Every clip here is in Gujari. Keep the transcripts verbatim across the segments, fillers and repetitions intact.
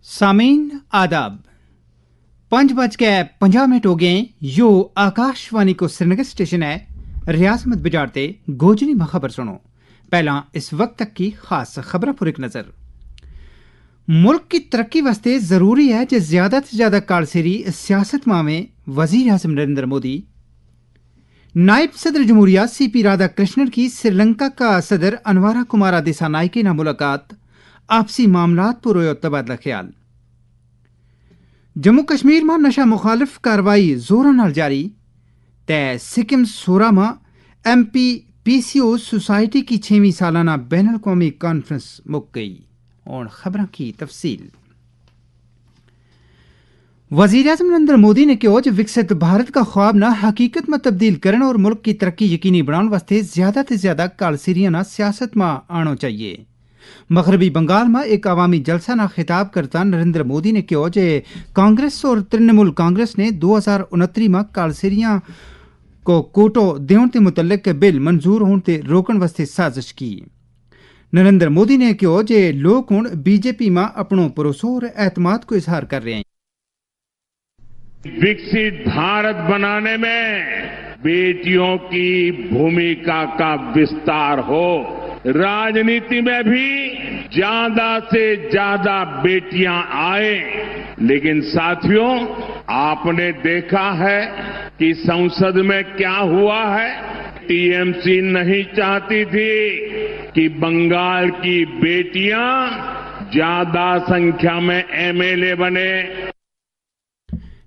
سامعین، آداب۔ پنج بج کے پنجاہ منٹ ہو گئے ہیں۔ یوہ آکاشوانی کو سرینگر اسٹیشن ہے۔ ریاض احمد بجاڑ تے گوجری ما خبر سنو۔ پہلاں اس وقت تک کی خاص خبراں پر ایک نظر۔ ملک کی ترقی واسطے ضروری ہے جے زیادہ تے زیادہ کالسیری سیاست ما آویں، وزیر اعظم نریندر مودی۔ نائب صدر جمہوریہ سی پی رادھا کرشنن کی سری لنکا کا صدر انوارا کمارا دیسا نائکے نا ملاقات، آپسی معاملات پر ہویو تبادلہ خیال۔ جموں کشمیر ما نشہ مخالف کاروائی زوراں نال جاری۔ تے سکم سورا ما ایم پی پی سی او سوسائٹی کی چھیویں سالانہ بین الاقوامی کانفرنس مک گئی۔ ہن خبراں کی تفصیل۔ وزیر اعظم نریندر مودی نے کہیو جے وکست بھارت کا خواب نا حقیقت ما تبدیل کرن اور ملک کی ترقی یقینی بنان واسطے زیادہ تے زیادہ کالسیریاں نا سیاست ما آنو چاہیے۔ مغربی بنگال ما ایک عوامی جلسہ نا خطاب کرتا نریندر مودی نے کہیو جے کانگریس اور ترنمول کانگریس نے دو ہزار انہتری ما کالسیریاں کو کوٹو دیون تے متعلق بل منظور ہون تے روکن واسطے سازش کی۔ نریندر مودی نے کہیو جے لوک ہن بی جے پی ما اپنو بھروسو اور اعتماد کو اظہار کر رہے ہیں۔ وکست بھارت بنانے میں بیٹیوں کی بھومیکا کا وستار ہو، راجنیتی میں بھی زیادہ سے زیادہ بیٹیاں آئیں۔ لیکن ساتھیوں، آپ نے دیکھا ہے کہ سنسد میں کیا ہوا ہے؟ ٹی ایم سی نہیں چاہتی تھی کہ بنگال کی بیٹیاں زیادہ سنکھیا میں ایم ایل اے بنے۔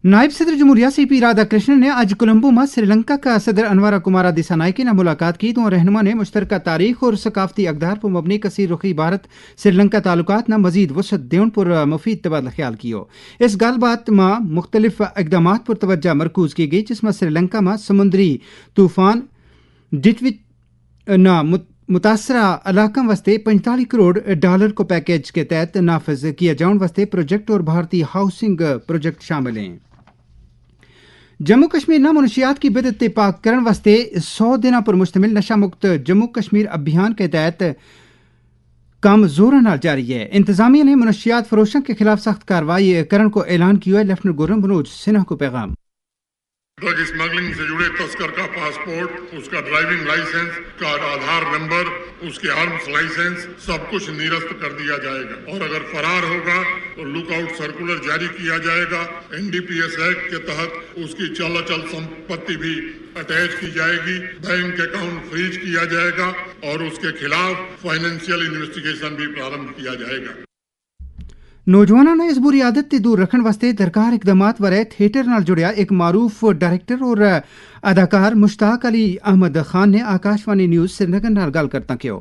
نائب صدر جمہوریہ سی پی رادھا کرشنن نے اج کولمبو ما سری لنکا کا صدر انوارا کمارا دیسا نائکے نا ملاقات کی۔ دونوں رہنما نے مشترکہ تاریخ اور ثقافتی اقدار پر مبنی کثیر رخی بھارت سری لنکا تعلقات نا مزید وسعت دیون پر مفید تبادلہ خیال کیو۔ اس گل بات ما مختلف اقدامات پر توجہ مرکوز کی گئی، جس ما سری لنکا ما سمندری طوفان ڈٹوچ نا متاثرہ علاقاں واسطے پنجتالیس کروڑ ڈالر کو پیکج کے تحت نافذ کیا جاؤن واسطے پروجیکٹ اور بھارتی ہاؤسنگ پروجیکٹ شامل ہیں۔ جموں کشمیر نا منشیات کی بدت تے پاک کرن واسطے سو دناں پر مشتمل نشہ مکت جموں کشمیر ابھیان کے تحت کم زوراں نال جاری ہے۔ انتظامیہ نے منشیات فروشاں کے خلاف سخت کاروائی کرن کو اعلان کیو ہے، لیفٹننٹ گورنر منوج سنہا کو پیغام۔ ڈرگ اسمگلنگ سے جڑے تسکر کا پاسپورٹ، اس کا ڈرائیونگ لائسنس، کا آدھار نمبر، اس کے آرمز لائسنس، سب کچھ نیرست کر دیا جائے گا اور اگر فرار ہوگا تو لک آؤٹ سرکولر جاری کیا جائے گا۔ این ڈی پی ایس ایکٹ کے تحت اس کی چل اچل سمپتی بھی اٹیچ کی جائے گی، بینک اکاؤنٹ فریز کیا جائے گا اور اس کے خلاف فنانشل انویسٹیگیشن بھی پرارمب کیا جائے گا۔ نوجواناں نا اس بری عادت تے دور رکھن واسطے درکار اقدامات بارے تھیٹر نال جڑیا ایک معروف ڈائریکٹر اور اداکار مشتاق علی احمد خان نے آکاشوانی نیوز سرینگر نال گل کرتا کہیو۔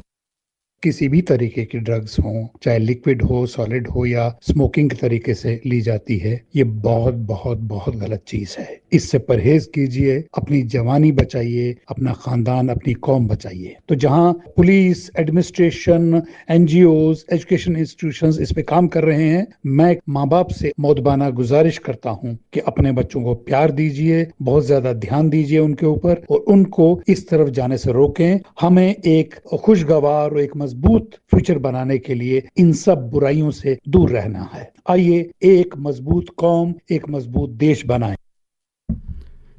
کسی بھی طریقے کے ڈرگز ہوں، چاہے لکوئڈ ہو، سالڈ ہو یا اسموکنگ کے طریقے سے لی جاتی ہے، یہ بہت بہت بہت غلط چیز ہے۔ اس سے پرہیز کیجیے، اپنی جوانی بچائیے، اپنا خاندان، اپنی قوم بچائیے۔ تو جہاں پولیس، ایڈمنسٹریشن، این جی اوز، ایجوکیشن انسٹیٹیوشنز اس پہ کام کر رہے ہیں، میں ماں باپ سے مودبانہ گزارش کرتا ہوں کہ اپنے بچوں کو پیار دیجیے، بہت زیادہ دھیان دیجیے ان کے اوپر اور ان کو اس طرف جانے سے روکیں۔ ہمیں ایک خوشگوار اور ایک مضبوط فیوچر بنانے کے لیے ان سب برائیوں سے دور رہنا ہے۔ آئیے، ایک مضبوط قوم، ایک مضبوط دیش بنائیں۔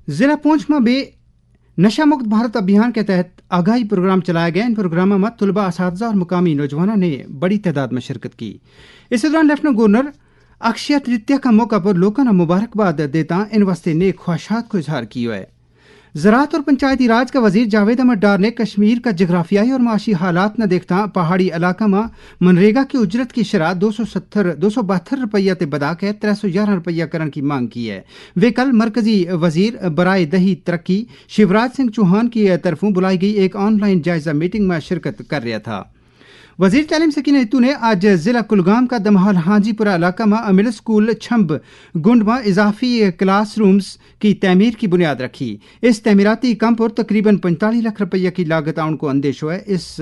ضلع پونچھ ما بے نشہ مکت بھارت ابھیان کے تحت آگاہی پروگرام چلایا گیا۔ ان پروگراموں ما طلباء، اساتذہ اور مقامی نوجوانوں نے بڑی تعداد ما شرکت کی۔ اس دوران لیفٹننٹ گورنر اکشیہ ترتیہ کا موقع پر لوکاں نا مبارکباد دیتا ان واسطے نیک خواہشات کو اظہار کیو ہے۔ زراعت اور پنچایتی راج کا وزیر جاوید احمد ڈار نے کشمیر کا جغرافیائی اور معاشی حالات نا دیکھتا پہاڑی علاقہ ما منریگا کی اجرت کی شرح دو سو ستر دو سو بہتر روپیہ تے بدا کے ترے سو یارہ روپیہ کرن کی مانگ کی ہے۔ ویہ کل مرکزی وزیر برائے دہی ترقی شیوراج سنگھ چوہان کی طرفوں بلائی گئی ایک آن لائن جائزہ میٹنگ ما شرکت کر رہیا تھا۔ وزیر تعلیم سکینہ اتو نے اج ضلع کلگام کا دمحال ہانجی پورا علاقہ ما امل سکول چھمب گنڈ ما اضافی کلاس رومز کی تعمیر کی بنیاد رکھی۔ اس تعمیراتی کم پر تقریبا پنجتالیس لکھ روپیہ کی لاگت آؤن کو اندیشو ہے۔ اس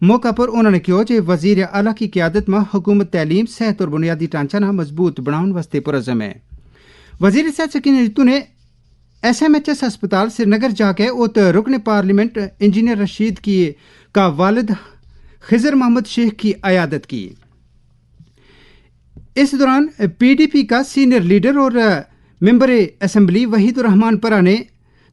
موقع پر انہوں نے کہیو جے وزیر اعلیٰ کی قیادت ما حکومت تعلیم، صحت اور بنیادی ڈھانچہ نا مضبوط بناؤن واسطے پرعزم ہے۔ وزیر صحت سکینہ اتو نے ایس ایم ایچ ایس ہسپتال سرینگر جا کے ات رکن پارلیمنٹ انجینئر رشید کی کا والد خضر محمد شیخ کی عیادت کی۔ اس دوران پی ڈی پی کا سینئر لیڈر اور ممبر اسمبلی وحید الرحمن پرا نے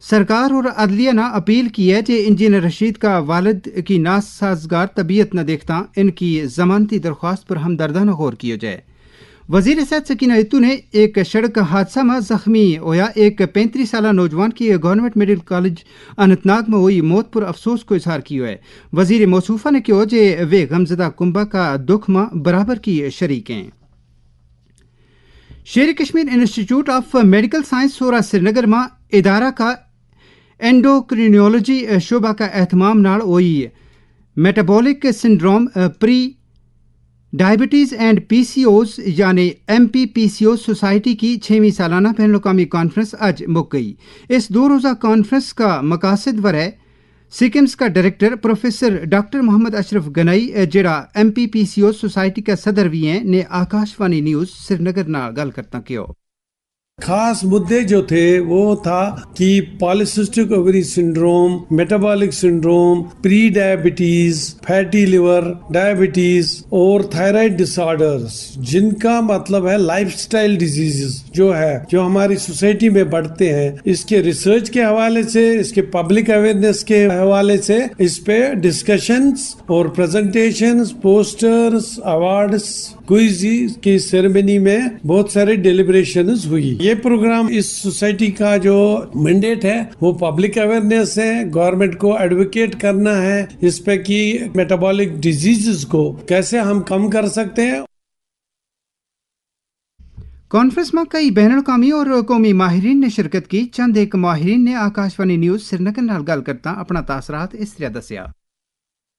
سرکار اور عدلیہ نا اپیل کی ہے کہ انجینئر رشید کا والد کی ناسازگار طبیعت نا دیکھتا ان کی ضمانتی درخواست پر ہمدردانہ غور کیو جائے۔ وزیر صحت سکینہ اتو نے ایک سڑک حادثہ ما زخمی ہویا ایک پینتری سالہ نوجوان کی گورنمنٹ میڈیکل کالج اننت ناگ ما ہوئی موت پر افسوس کو اظہار کیو ہے۔ وزیر موصوفہ نے کہیو جے ویہ غمزدہ کنبہ کا دکھ ما برابر کی شریک ہیں۔ شیر کشمیر انسٹیٹیوٹ آف میڈیکل سائنس سورا سرینگر ما ادارہ کا اینڈوکرینیولوجی شعبہ کا اہتمام نال ہوئی میٹابولک سنڈروم، پری ڈائبٹیز اینڈ پی سی اوز یعنی ایم پی پی سی اوز سوسائٹی کی چھیمی سالانہ بین الاقوامی کانفرنس اج مک گئی۔ اس دو روزہ کانفرنس کا مقاصد ورے سکمز کا ڈائریکٹر پروفیسر ڈاکٹر محمد اشرف گنائی جیڑا ایم پی پی سی اوز سوسائٹی کا صدر وی ہیں نے آکاشوانی نیوز سرینگر نال گل کرتا کہیو۔ خاص مدعے جو تھے وہ تھا کہ پالیسسٹک اووری سنڈروم، میٹابولک سنڈروم، پری ڈائبٹیز، فیٹی لیور، ڈائبٹیز اور تھائرائیڈ ڈس آرڈرز، جن کا مطلب ہے لائف سٹائل ڈیزیزز جو ہے جو ہماری سوسائٹی میں بڑھتے ہیں، اس کے ریسرچ کے حوالے سے، اس کے پبلک اویئرنس کے حوالے سے اس پہ ڈسکشنز اور پریزنٹیشنز، پوسٹرز، ایوارڈز، کوئزز کی سیریمنی میں بہت سارے ڈیلیبریشنز ہوئی۔ یہ پروگرام اس سوسائٹی کا جو مینڈیٹ ہے وہ پبلک اویئرنس ہے، گورنمنٹ کو ایڈووکیٹ کرنا ہے اس پہ کہ میٹابولک ڈیزیزز کو کیسے ہم کم کر سکتے ہیں۔ کانفرنس ما کئی بین الاقوامی اور قومی ماہرین نے شرکت کی۔ چند ایک ماہرین نے آکاشوانی نیوز سرینگر نال گل کرتا اپنا تاثرات اس طرح دسیا۔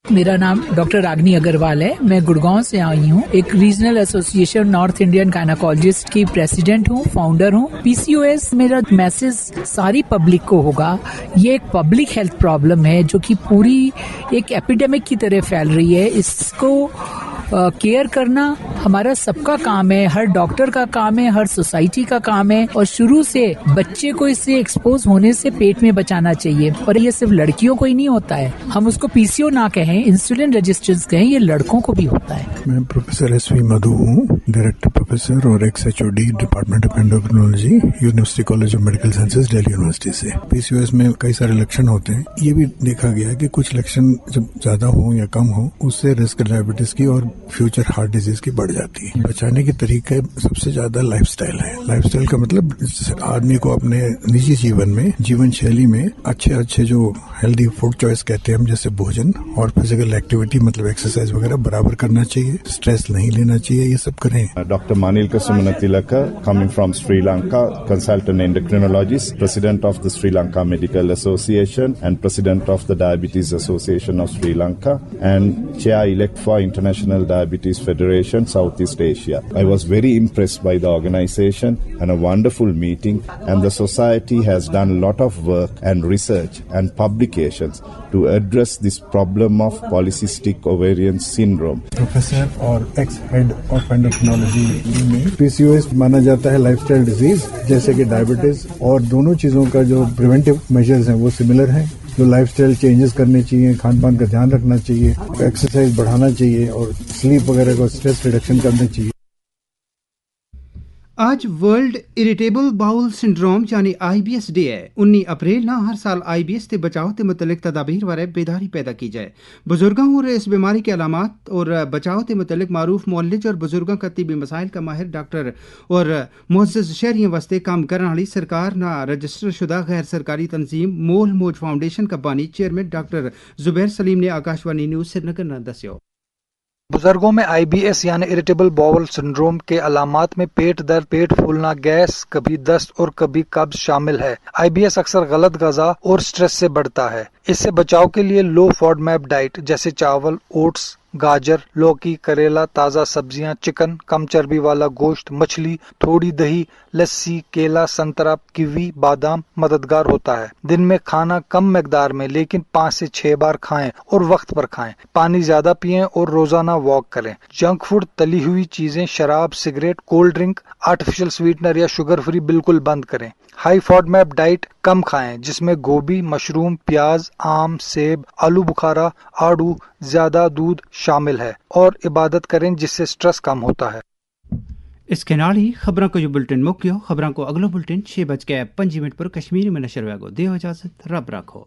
میرا نام ڈاکٹر راگنی اگروال ہے، میں گڑگاؤں سے آئی ہوں، ایک ریجنل ایسوسیئیشن نارتھ انڈین گائناکالوجسٹ کی پریزیڈنٹ ہوں، فاؤنڈر ہوں۔ پی سی او ایس میرا میسج ساری پبلک کو ہوگا، یہ ایک پبلک ہیلتھ پرابلم ہے جو کہ پوری ایک ایپیڈیمک کی طرح پھیل رہی ہے، اس کو کیئر کرنا ہمارا سب کا کام ہے، ہر ڈاکٹر کا کام ہے، ہر سوسائٹی کا کام ہے، اور شروع سے بچے کو اس سے ایکسپوز ہونے سے پیٹ میں بچانا چاہیے۔ اور یہ صرف لڑکیوں کو ہی نہیں ہوتا ہے، ہم اس کو پی سی او نہ کہیں، انسولین رجسٹنس کہیں، یہ لڑکوں کو بھی ہوتا ہے۔ میں پروفیسر ایس وی مدھو ہوں، ڈائریکٹر پروفیسر اور ایکس ایچ او ڈی ڈپارٹمنٹ آف اینڈوکرینولوجی، یونیورسٹی کالج آف میڈیکل سائنسز، دہلی یونیورسٹی سے۔ پی سی او ایس میں کئی سارے لکشن ہوتے ہیں، یہ بھی دیکھا گیا کہ کچھ لکشن جب زیادہ ہوں یا کم ہوں، اس سے رسک ڈائبٹیز کی اور فیوچر ہارٹ ڈیزیز کی بڑھ جاتی ہے۔ بچانے کے طریقے سب سے زیادہ لائف سٹائل ہے۔ لائف سٹائل کا مطلب آدمی کو اپنے نجی جیون میں، جیون شیلی میں اچھے اچھے جو ہیلدی فوڈ چوائس کہتے ہیں ہم، جیسے بھوجن اور فزیکل ایکٹیویٹی، مطلب ایکسرسائز وغیرہ برابر کرنا چاہیے، اسٹریس نہیں لینا چاہیے، یہ سب کریں۔ Doctor Manilka Sumanatillaka, coming from Sri Lanka, consultant endocrinologist, president of the Sri Lanka Medical Association and president of the Diabetes Association of Sri Lanka and chair elect for International Diabetes Federation Southeast Asia. I was very impressed by the organization and a wonderful meeting, and the society has done a lot of work and research and publications to address this problem of polycystic ovarian syndrome. پروفیسر اور ایکس ہیڈ آف اینڈوکرینولوجی میں پی سی او ایس مانا جاتا ہے لائف سٹائل ڈیزیز، جیسے کہ ڈائبٹیز، اور دونوں چیزوں کا جو پریونٹیو میجرز ہیں وہ سملر ہیں۔ جو لائف سٹائل چینجز کرنے چاہیے، کھان پان کا دھیان رکھنا چاہیے، ایکسرسائز بڑھانا چاہیے اور سلیپ وغیرہ کا، اسٹریس ریڈکشن کرنا چاہیے۔ آج ورلڈ اریٹیبل باؤل سنڈروم یعنی آئی بی ایس ڈے ہے۔ انی اپریل نا ہر سال آئی بی ایس تے بچاؤ تے متعلق تدابیر بارے بیداری پیدا کی جائے۔ بزرگاں اور اس بیماری کے علامات اور بچاؤ تے متعلق معروف معالج اور بزرگاں کا طبی مسائل کا ماہر ڈاکٹر اور معزز شہریوں واسطے کام کرن والی سرکار نا رجسٹر شدہ غیر سرکاری تنظیم مول موج فاؤنڈیشن کا بانی چیئرمین ڈاکٹر زبیر سلیم نے آکاشوانی نیوز سرینگر نا دسیو۔ بزرگوں میں آئی بی ایس یعنی اریٹیبل باول سنڈروم کے علامات میں پیٹ درد، پیٹ پھولنا، گیس، کبھی دست اور کبھی قبض شامل ہے۔ آئی بی ایس اکثر غلط غذا اور سٹریس سے بڑھتا ہے۔ اس سے بچاؤ کے لیے لو فوڈ میپ ڈائٹ جیسے چاول، اوٹس، گاجر، لوکی، کریلا، تازہ سبزیاں، چکن، کم چربی والا گوشت، مچھلی، تھوڑی دہی، لسی، کیلا، سنترا، کیوی، بادام مددگار ہوتا ہے۔ دن میں کھانا کم مقدار میں لیکن پانچ سے چھ بار کھائیں اور وقت پر کھائیں۔ پانی زیادہ پیئیں اور روزانہ واک کریں۔ جنک فوڈ، تلی ہوئی چیزیں، شراب، سگریٹ، کولڈ ڈرنک، آرٹیفیشل سویٹنر یا شوگر فری بالکل بند کریں۔ ہائی فوڈ میپ ڈائٹ کم کھائیں، جس میں گوبھی، مشروم، پیاز، آم، سیب، آلو بخارا، آڑو، زیادہ دودھ شامل ہے، اور عبادت کریں، جس سے سٹریس کم ہوتا ہے۔ اس کے نال ہی خبراں کو یوہ بلٹن مک گیو۔ خبراں کو اگلو بلٹن چھ بج کے پنجی منٹ پر کشمیری میں نشر ہویا گو۔ دیو اجازت، رب رکھو۔